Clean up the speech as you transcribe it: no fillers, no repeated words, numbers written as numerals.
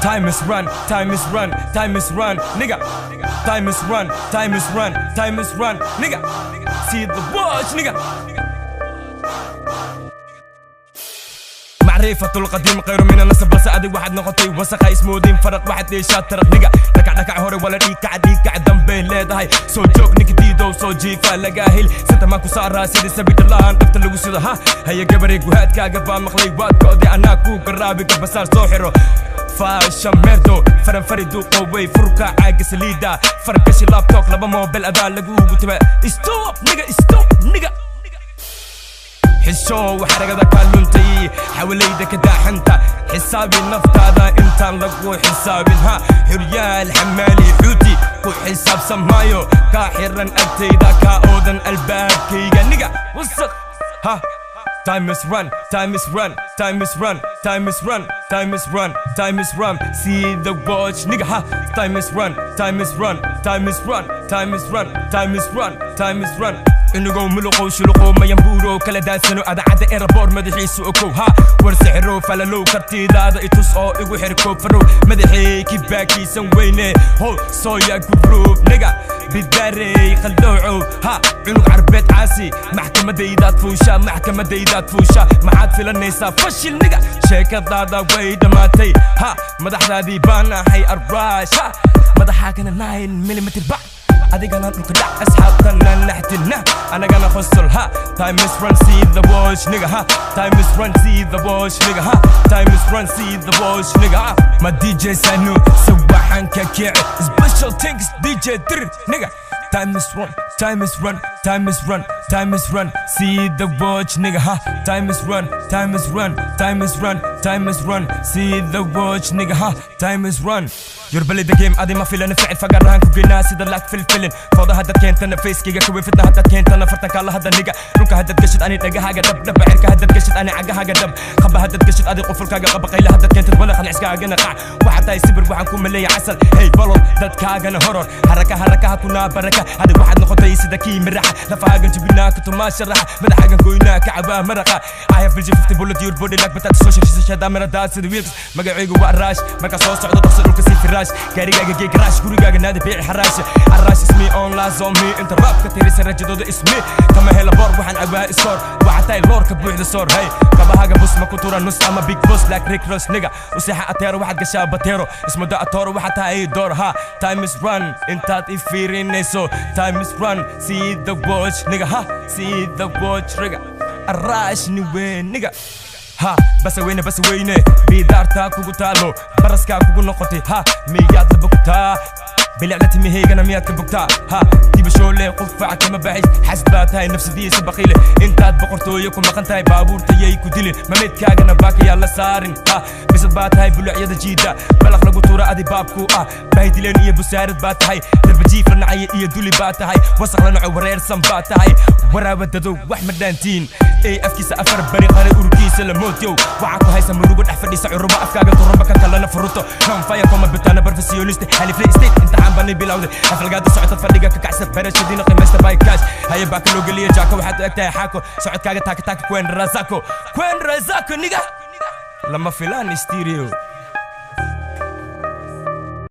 Time is run, time is run, time is run, nigga. Time is run, time is run, time is run, nigga. See the watch, nigga. معرفة القديم غير من النصب balse adig waxaad noqotay wasaqa ismoodin faraq waxaad dheeshaa taraq niga dhakac dhakac hore wala dhiikac dhiikac dambay leedahay soo joog ninka diidow soo jiifa lagaa hel satamaan ku saaraa sidii sabidhalaan dhabta lagu sido ha haya gabarey guhaadkaaga baa maqlay waad go'day anaa kuu garaabi garbasaar soo xiro faashameerdo faranfari duuqowey furka caaga saliida fargashi laptop laba moobel adaa lagugu tiba stop niga stop niga xishow xaragada kaa luntay xawalayda ka daaxanta xisaabi naftaada intaan lagu xisaabin ha xuryaal xamaali xuuti ku xisaabsan maayo kaa xiran agtayda kaa oodan albaabkayga niga wasaq ha. Time is run, time is run, time is run, time is run, time is run, time is run. See the watch, nigga, ha. Time is run, time is run, time is run, time is run, time is run, time is run. Inagoo muluqow shuluqow mayambuurow kala daadsano adacadda eraboor madaxiisu okow ha war sixrow falalow kartidaada itus oo igu xirkoob farow madaxey kibaakiisan weyne how sooya gubruub niga bidaarey qaldowcow ha cunug carbeed caasi maxkamadaydaad fuusha maxkamadaydaad fuusha maxaad filanaysaa fashil niga sheekadaada way dhammaatay ha madaxdaadii baan ahay arraash ha madaxaagana 9 millimeter bac adigana dhulka dhac asxaabtana naxtina anagana qosol ha. Time is run, see the watch, nigga, ha. Time is run, see the watch, nigga, ha. Time is run, see the watch, nigga, ha. Ma DJ Sanu sawaxanka kici special things DJ Dir nigga. Time is run, time is run, time is run, time is run, see the watch, nigga, ha. Time is run, time is run, time is run, time is run, see the watch, nigga, ha. Time is run. Your belly the game adi ma filan ficil fagarahan ku geynaa sida lacag filfilin fooda haddaad keentana facekayga kawin fitna haddaad keentana fartanka la hadda niga dhulka haddaad gashid ani dhagahaaga dhab dhaba cirka haddaad gashid ani cagahaaga dhab qaba haddaad gashid adi qufulkaaga qaba qayla haddaad keentad wala qaniciskaagana qac waxaad tahay sibir waxaan ku maleeya casal hey bolol dadkaagana horor haraka harakaha kunaa baraka adig waxaad noqotay sida kii miraxa lafahaagan jibinaa kutumaa sharaxa madaxaagan goynaa ka cabaa maraqa I have built 50 bullet your body like batata social shada miradaa sida wiilkas magacaygu waa raash markaa soo socdo dhaqso dhulka sii firaash gaarigaaga gee garaash gurigaaga naadi biici xaraash araash ismi on last on me inta raabka tirisa rajadooda ismi kama hela boor waxaan cabaa isoor waxaa tahay loorka buuxda soor hey kabahaaga bus ma ku tura nus ama big boss like Rick Ross nigga useexa ateero waxaad gashaa bateero ismudo atooro waxaa tahay door ha. Time is run intaad i fiirinayso time is run, see the watch, nigga, ha. See the watch, nigga, araash ni weyn nigga ha base weyne base weyne bidaartaa kugu taalo baraskaa kugu noqotay ha miyaad la bogtaa bilicda timihaygana miyaad ka bogtaa ha dibashoole qufaca kama baxays xasad baa tahay nafsadiisa baqiile intaad boqortooyo ku maqan tahay baabuurtayay ku dilin mameydkaagana baakayaa la saarin ha bisad baa tahay bulucyada jiida balaq lagu tuura adi baabku ah bahdileen iyo busaarad baa tahay darbajiif la nacaya iyo duli baa tahay wasaq la naco wareersan baa tahay waraabadadow wax ma dhaantiin ey afkiisa afar bari qare urkiisa la moodyow waxaa ku haysa murugo dhex fadhiisa curubo afkaaga turumba kan kalena furuto nonfaya koma bitaana barfasiyoniste haliflay state imtixaan bani bilowday xaflagaada socotad fadhiga ka kacsa barashadiina qimaysta by cash haye baa ka loo geliya jaako waxaad u egtahay xaako socodkaaga taaka taaka kwen razako kwen razako niga lama filaan stereo.